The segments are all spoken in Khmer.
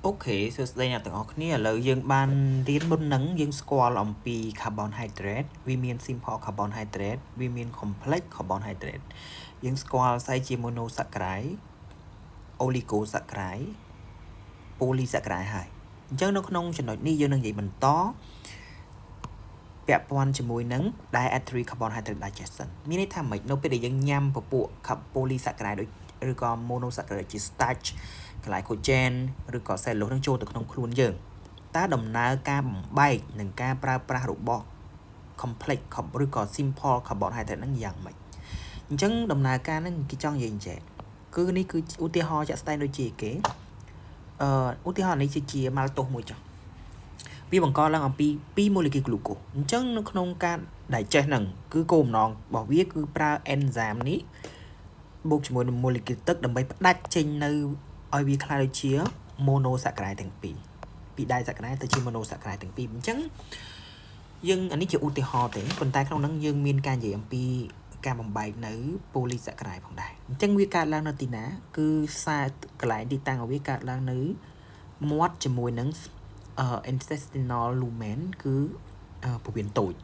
OK សួស្តីអ្នកទាំងអស់គ្នាឥឡូវយើងបានរៀនមុននឹងយើងស្គាល់អំពី carbohydrate វាមាន simple carbohydrate វាមាន complex carbohydrate យើងស្គាល់ស្អីជា monosaccharide, oligosaccharide, polysaccharide ហើយអញ្ចឹងនៅក្នុងចំណុចនេះយើងនឹងនិយាយបន្តពាក់ព័ន្ធជាមួយនឹង dietary carbohydrate digestion មានន័យថាម៉េចនៅពេលដែលយើងញ៉ាំពពួក polysaccharide ដូចឬក៏ monosaccharide ជា starch, glycogen ឬក៏ cellulose នឹងចូលទៅក្នុងខ្លួនយើងតើដំណើរការបំបែកនិងការប្រើប្រាស់របស់ complex ឬក៏ simple carbohydrate ហ្នឹងយ៉ាងម៉េចអញ្ចឹងដំណើរការហ្នឹងគេចង់និយាយអញ្ចឹងគឺនេះគឺឧទាហរណ៍ជាក់ស្ដែងដូចជាគេអឺឧទាហរណ៍នេះជា maltose មួយចុះវាបង្កឡើងអំពី2 molecule glucose អញ្ចឹងនៅក្នុងការ digest ហ្នឹងគឺគោលបំណងរបស់វាគឺប្រើ enzyme នេះបូកជាមួយនឹង molecule ទឹកដើម្បីផ្ដាច់ចេញនៅឲ្យវាក្លាយទៅជា monosaccharide ទាំងពីរពី disaccharide ទៅជា monosaccharide ទាំងពីរអញ្ចឹងយើងអានេះជាឧទាហរណ៍ទេប៉ុន្តែក្នុងហ្នឹងយើងមានការនិយាយអំពីការបំបែកនៅ polysaccharide ផងដែរអញ្ចឹងវាកើតឡើងនៅទីណា គឺខ្សែកន្លែងទីតាំងរបស់វាកើតឡើងនៅមាត់ជាមួយនឹង intestinal lumen គឺពោះវៀនតូច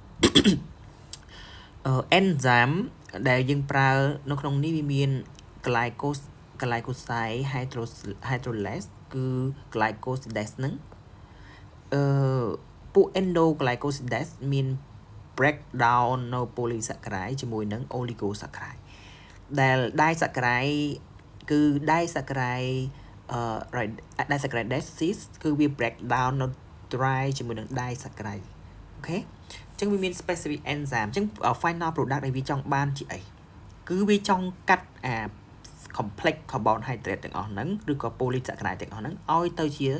enzyme ដែលយើងប្រើនៅក្នុងនេះវាមាន glycoside hydrolase គឺ glycosidase ហ្នឹងអឺពួក endoglycosidase មាន break down នៅ polysaccharide ជាមួយនឹង oligosaccharide ដែល disaccharide គឺ disaccharide អឺ disaccharidases គឺវា break down នៅ tri ជាមួយនឹង disaccharide OK អញ្ចឹងវាមាន specific enzyme អញ្ចឹង final product ដែលវាចង់បានជាអីគឺវាចង់កាត់អា complex carbohydrate ទាំងអស់ហ្នឹងឬក៏ polysaccharide ទាំងអស់ហ្នឹងឲ្យទៅជា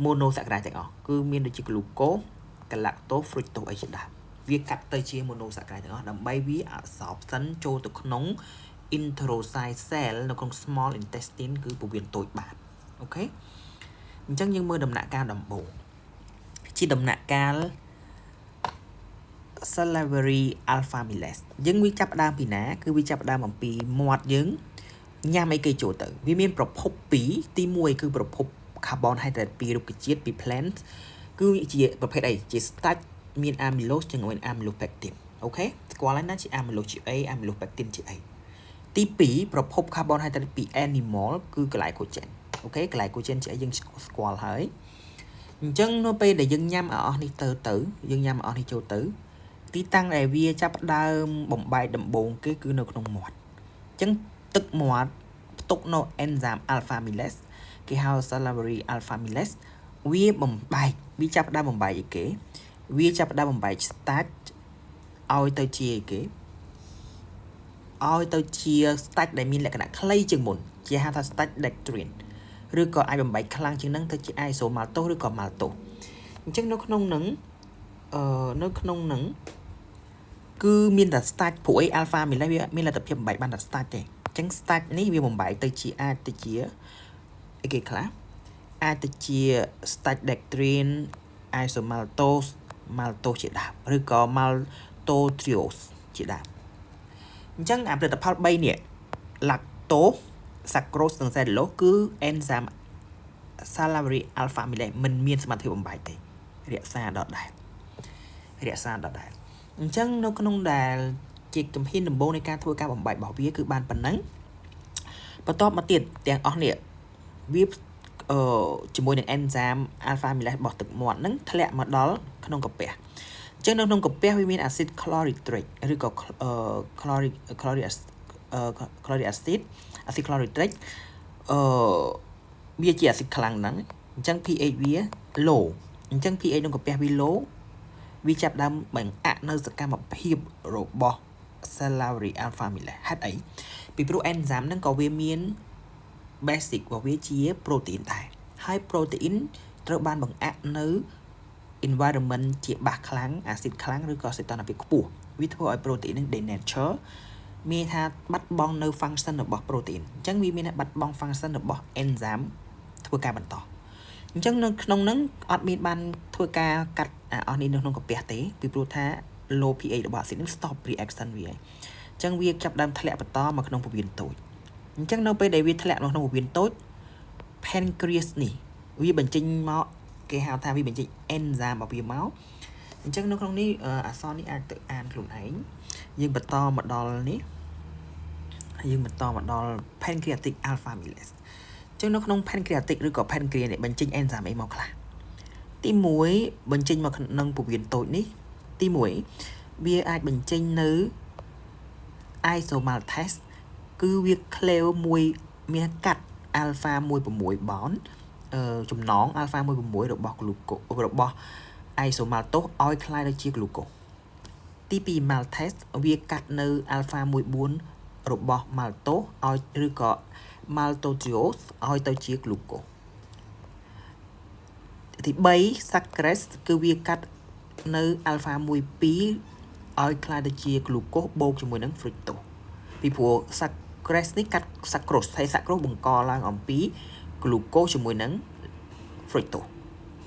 monosaccharide ទាំងអស់គឺមានដូចជា glucose, galactose, fructose អីជាដើមវាកាត់ទៅជា monosaccharide ទាំងអស់ដើម្បីវា absorption ចូលទៅក្នុង enterocyte cell នៅក្នុង small intestine គឺពោះវៀនតូចបាន OK អញ្ចឹងយើងមើលដំណាក់កាលដំបូងជាដំណាក់កាល salivary alpha amylase យើងវាចាប់ផ្ដើមពីណា គឺវាចាប់ផ្ដើមអំពីមាត់យើងញ៉ាំអីគេចូលទៅវាមានប្រភព2ទី1គឺប្រភព carbohydrate ពីរុក្ខជាតិពី plant គឺជាប្រភេទអីជា starch មាន amylose ជាមួយ amylopectin OK ស្គាល់ហើយណាជា amylose ជាអី amylopectin ជាអីទី2ប្រភព carbohydrate ពី animal គឺ glycogen OK glycogen ជាអីយើងស្គាល់ហើយអញ្ចឹងនៅពេលដែលយើងញ៉ាំអស់នេះទៅទៅយើងញ៉ាំអស់នេះចូលទៅទីតាំងដែលវាចាប់ផ្ដើមបំបែកដំបូងគេគឺនៅក្នុងមាត់អញ្ចឹងទឹកមាត់ផ្ទុកនៅ enzyme alpha amylase គេហៅ salivary alpha amylase វាបំបែកវាចាប់ផ្ដើមបំបែកអីគេវាចាប់ផ្ដើមបំបែក starch ឲ្យទៅជាអីគេឲ្យទៅជា starch ដែលមានលក្ខណៈខ្លីជាងមុនជាហៅថា starch dextrin ឬក៏អាចបំបែកខ្លាំងជាងនឹងទៅជា isomaltose ឬក៏ maltose អញ្ចឹងនៅក្នុងនឹងអឺនៅក្នុងនឹងគឺមានតែ starch ព្រោះអី alpha amylase វាមានលទ្ធភាពបំបែកបានតែ starch ទេអញ្ចឹង starch នេះវាបំបែកទៅជាអាចទៅជាអីគេខ្លះអាចទៅជា starch dextrin, isomaltose, maltose ជាដើមឬក៏ maltotriose ជាដើមអញ្ចឹងអាផលិតផល3នេះ lactose, sucrose និង cellulose គឺ enzyme salivary alpha amylase មិនមានសមត្ថភាពបំបែកទេរក្សាដដែលរក្សាដដែលអញ្ចឹងនៅក្នុងដែលជាជំហានដំបូងនៃការធ្វើការបំបែករបស់វាគឺបានប៉ុណ្ណឹង បន្ទាប់មកទៀតទាំងអស់នេះវាអឺជាមួយនឹង enzyme alpha amylase របស់ទឹកមាត់ហ្នឹងធ្លាក់មកដល់ក្នុងកាពះអញ្ចឹងនៅក្នុងកាពះវាមានអាស៊ីត chlorhydric ឬក៏ chloric chloric acid អាស៊ីត chlorhydric អឺវាជាអាស៊ីតខ្លាំងហ្នឹងអញ្ចឹង pH វា low អញ្ចឹង pH ក្នុងកាពះវា low វាចាប់ដើមបង្អាក់នៅសកម្មភាពរបស់ salivary alpha amylase ហេតុអីពីព្រោះ enzyme ហ្នឹងក៏វាមាន basic របស់វាជា protein ដែរហើយ protein ត្រូវបានបង្អាក់នៅ environment ជាបាសខ្លាំងអាស៊ីតខ្លាំងឬក៏សីតុណ្ហភាពខ្ពស់វាធ្វើឲ្យ protein នឹង denature មានថាបាត់បង់នៅ function របស់ protein អញ្ចឹងវាមានបាត់បង់ function របស់ enzyme ធ្វើការបន្តអញ្ចឹងនៅក្នុងហ្នឹងអត់មានបានធ្វើការកាត់អស់នេះនៅក្នុងកាពះទេពីព្រោះថា low pH របស់អាស៊ីតនឹង stop reaction វាហើយអញ្ចឹងវាចាប់ដើមធ្លាក់បន្តមកក្នុងពោះវៀនតូចអញ្ចឹងនៅពេលដែលវាធ្លាក់មកក្នុងពោះវៀនតូច pancreas នេះ វាបញ្ចេញមកគេហៅថាវាបញ្ចេញ enzyme របស់វាមកអញ្ចឹងនៅក្នុងនេះអក្សរនេះអាចទៅអានខ្លួនឯងយើងបន្តមកដល់នេះយើងបន្តមកដល់ pancreatic alpha amylase អញ្ចឹងនៅក្នុង pancreatic ឬក៏ pancreas នេះបញ្ចេញ enzyme អីមកខ្លះទី1បញ្ចេញមកក្នុងពោះវៀនតូចនេះទី1វាអាចបញ្ចេញនៅ isomaltase គឺវា cleave មួយមានកាត់ alpha 16 bond ចំណង alpha 16របស់ glucose របស់ isomaltose ឲ្យក្លាយទៅជា glucose ទី2 maltase វាកាត់នៅ alpha 14របស់ maltose ឲ្យឬក៏ maltotriose ឲ្យទៅជា glucose ទី3 sucrase គឺវាកាត់នៅ alpha 12ឲ្យក្លាយទៅជា glucose បូកជាមួយនឹង fructose ពីព្រោះ sucrase នេះកាត់ sucrose ហើយ sucrose បង្កឡើងអំពី glucose ជាមួយនឹង fructose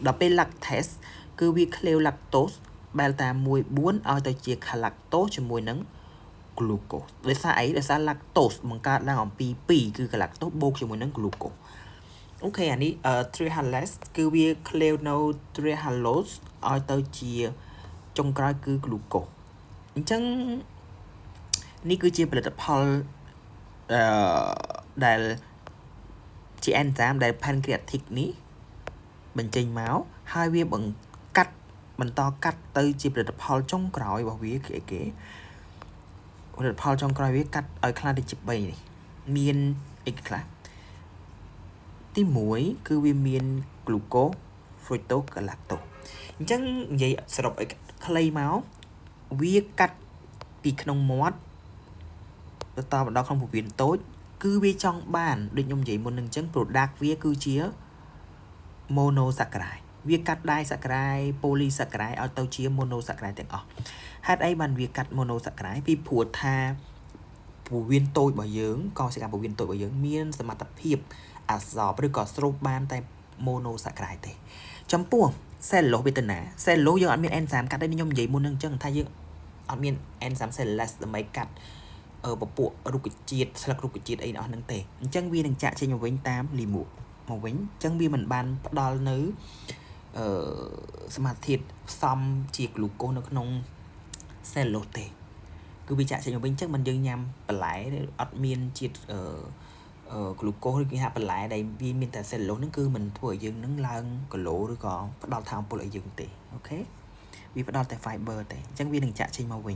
ដល់ពេល lactase គឺវា cleave lactose beta 14ឲ្យទៅជា galactose ជាមួយនឹង glucose ដោយសារអីដោយសារ lactose បង្កើតឡើងអំពី2គឺ galactose បូកជាមួយនឹង glucose OK អានេះ trehalase គឺវា cleave នៅ trehalose ឲ្យទៅជាចុងក្រោយគឺ glucose អញ្ចឹងនេះគឺជាផលិតផលដែលជា enzyme ដែល pancreatic នេះបញ្ចេញមកហើយវាបង្កាត់បន្តកាត់ទៅជាផលិតផលចុងក្រោយរបស់វាគឺអីគេផលិតផលចុងក្រោយវាកាត់ឲ្យក្លាយទៅជា3នេះមានអីខ្លះទី1គឺវាមាន glucose fructose galactose អញ្ចឹងនិយាយសរុបឲ្យខ្លីមកវាកាត់ពីក្នុងមាត់បន្តមកដល់ក្នុងពោះវៀនតូចគឺវាចង់បានដូចខ្ញុំនិយាយមុននឹងអញ្ចឹង product វាគឺជា monosaccharide វាកាត់ disaccharide polysaccharide ឲ្យទៅជា monosaccharide ទាំងអស់ហេតុអីបានវាកាត់ monosaccharide ពីព្រោះថាពោះវៀនតូចរបស់យើងកោសិកាពោះវៀនតូចរបស់យើងមានសមត្ថភាព absorb ឬក៏ស្រូបបានតែ monosaccharide ទេចំពោះ cellulose វេទនា cellulose យើងអត់មាន enzyme កាត់ទេខ្ញុំនិយាយមុននឹងអញ្ចឹងថាយើងអត់មាន enzyme cellulase ដើម្បីកាត់ពពួករុក្ខជាតិស្លឹករុក្ខជាតិអីអស់ហ្នឹងទេអញ្ចឹងវានឹងចាក់ចេញមកវិញតាមលាមកមកវិញអញ្ចឹងវាមិនបានផ្ដល់នៅសមាធិផ្សំជាក្លូកូសនៅក្នុង cellulose ទេគឺវាចាក់ចេញមកវិញអញ្ចឹងមិនយើងញ៉ាំបន្លែអត់មានជាតិអឺក្លូកូសឬគេហៅបន្លែដែលវាមានតែ cellulose ហ្នឹងគឺមិនធ្វើឲ្យយើងនឹងឡើងគីឡូឬក៏ផ្ដល់ថាមពលឲ្យយើងទេOK វាផ្ដល់តែ fiber ទេអញ្ចឹងវានឹងចាក់ចេញមកវិញ។